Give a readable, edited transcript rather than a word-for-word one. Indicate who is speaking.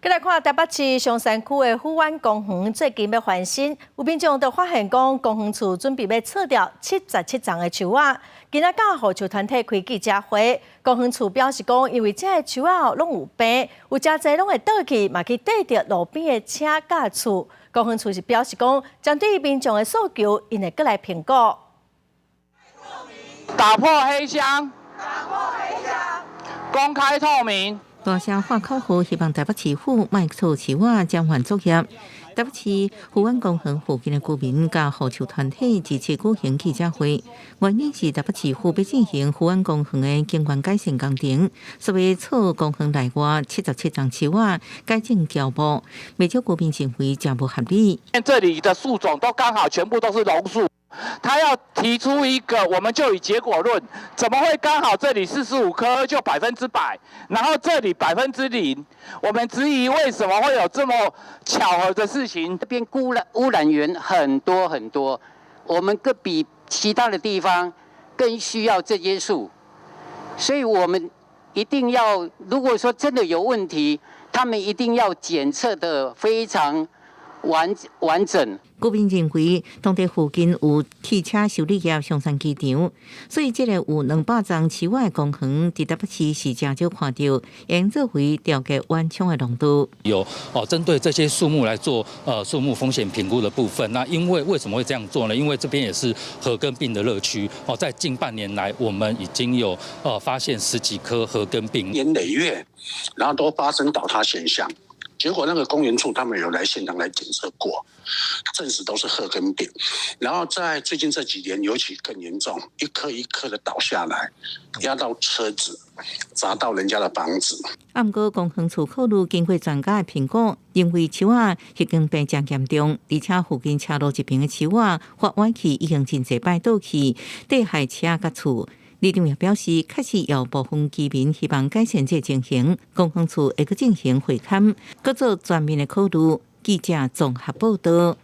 Speaker 1: 閣來看台北市松山區的虎灣公園最近欲翻新，有民眾就發現講公園處準備欲鋤掉77叢的樹仔。今仔佮護樹團體開記者會，公園處表示講，因為這个樹仔攏有病，有誠濟攏會倒去，嘛去綴著路邊的車佮厝。公園處是表示講，針對民眾的訴求，𪜶會閣來評估。
Speaker 2: 打破黑箱，打破黑箱，公開透明。
Speaker 3: 大聲喊口號，希望台北市府莫鋤樹仔暫緩作業。台北市虎灣公園附近的居民佮護樹團體這次舉行記者會，原因是台北市府欲進行虎灣公園的景觀改善工程，所以鋤公園內外七十七叢樹仔改種喬木，袂少居民認為誠無合理。
Speaker 2: 這裡的樹種都剛好全部都是榕樹。他要提出一個，我們就以結果論，怎麼會剛好這裡45棵就100%，然後這裡0%？我們質疑為什麼會有這麼巧合的事情？
Speaker 4: 這邊污染源很多很多，我們更比其他的地方更需要這些樹，所以我們一定要，如果說真的有問題，他們一定要檢測得非常完整。
Speaker 3: 居民認為，當地附近有汽車修理業松山機場，所以這个有200叢樹仔的公園，佇台北市是誠少看著，應作為調節緩衝的濃度。
Speaker 5: 有哦，針對這些樹木來做樹木風險評估的部分。那因為為什麼會這樣做呢？因為這邊也是褐根病的熱區哦，在近半年來，我們已經有發現十幾棵褐根病，
Speaker 6: 年累月，然後都發生倒塌現象。結果那個公園處他們有來現場來檢測過，證實都是褐根病。然後在最近這幾年尤其更嚴重，一棵一棵的倒下來，壓到車子，砸到人家的房子。
Speaker 3: 啊，毋過公園處考慮經過專家的評估，認為樹仔褐根病誠嚴重，而且附近車路一邊的樹仔發歪去已經真濟擺倒去，綴害車佮厝。里長也表示，確實有部分居民希望改善這個情形，公園處會閣進行會勘，閣做全面的考慮。記者綜合報道。